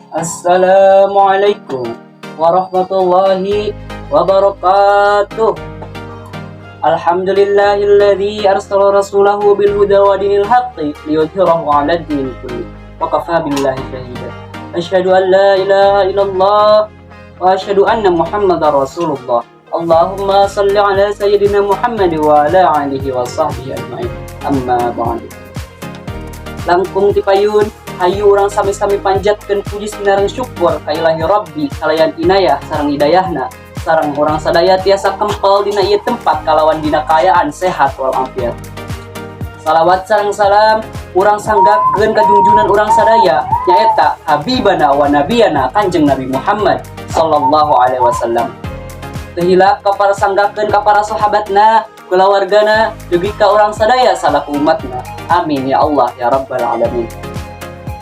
Assalamualaikum warahmatullahi wabarakatuh. Alhamdulillahilladzi arsala rasulahu bil huda wa dinil haqqi liyudhhirahu 'ala ad-dini kulli wa kafa billahi shahida. Asyhadu an la ilaha illallah wa asyhadu anna Muhammadar Rasulullah. Allahumma salli ala sayyidina Muhammad wa ala alihi wa sahbihi ajma'in. Amma ba'du. Langkung ti payun, hayu urang sami-sami panjatkeun puji sinareng syukur ka Ilahi Rabbi kalayan inayah sareng hidayahna sareng urang sadaya tiasa kempel dina ieu tempat kalawan dina kaayaan sehat walafiat. Salawat sareng salam urang sanggakeun ka junjunan urang sadaya, nyaeta habibana wa nabiyana Kanjeng Nabi Muhammad sallallahu alaihi wasallam. Teu hilap ka para sanggakeun ka para sahabatna, kulawargana, dugi ka urang sadaya salaku umatna. Amin ya Allah ya Rabbal alamin.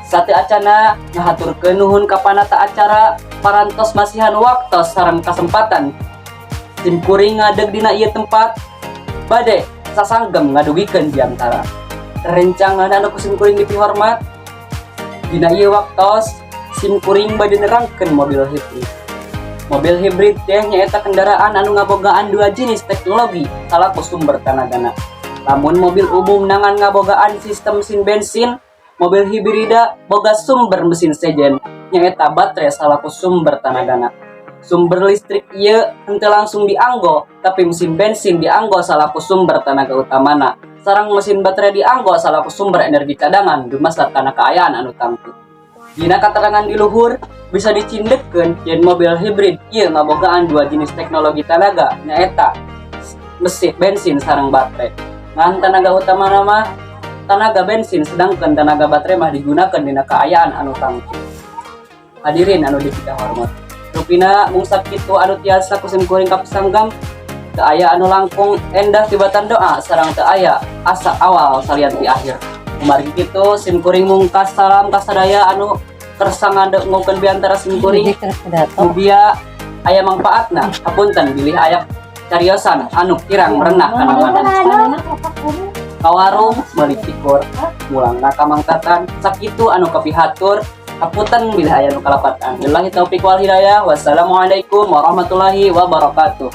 Sateuacana ngahaturkeun nuhun ka panata acara parantos masihan waktos sareng kasempatan sim kuring ngadeg dina ieu tempat bade sasanggem ngadugikeun biantara rencangan anu ku sim kuring dipihormat. Dina ieu waktos sim kuring bade nerangkeun mobil hibrid. Mobil hibrid teh nyaeta kendaraan anu ngabogaan dua jenis teknologi salaku sumber tanagana. Lamun mobil umum ngan ngabogaan sistem mesin bensin, mobil hibrida boga sumber mesin sejen, nyaeta baterai salaku sumber tanagana. Sumber listrik ieu henteu langsung dianggo, tapi mesin bensin dianggo salaku sumber tanaga utamana. Sareng mesin baterai dianggo salaku sumber energi cadangan dumasar kana kaayaan anu tangtu. Dina katerangan di luhur bisa dicindekkeun yen mobil hibrid ieu ngabogaan dua jenis teknologi tanaga, nyaeta mesin bensin sareng baterai. Ngan tanaga utama mah tanaga bensin, sedangkan tenaga baterai mah digunakan dina kaayaan anu tangtu. Hadirin anu dipikahormat, rupina mung sakitu anu tiasa ku sim kuring kapisanggam. Teu aya anu langkung endah tibatan doa sareng teu aya asa awal salian ti akhir. Kumargi kitu sim kuring mungkas salam kasadaya anu kersa ngadengokeun biantara sim kuring. Mugia aya mangpaatna. Hapunten bilih aya cariosan anu kirang merenah kana manah. Ka warung meuli cikur, mulangna ka Mang Tatan. Sakitu anu kapihatur, hapunten bilih aya nu kalepatan. Billahi taufik wal hidayah, wassalamualaikum warahmatullahi wabarakatuh.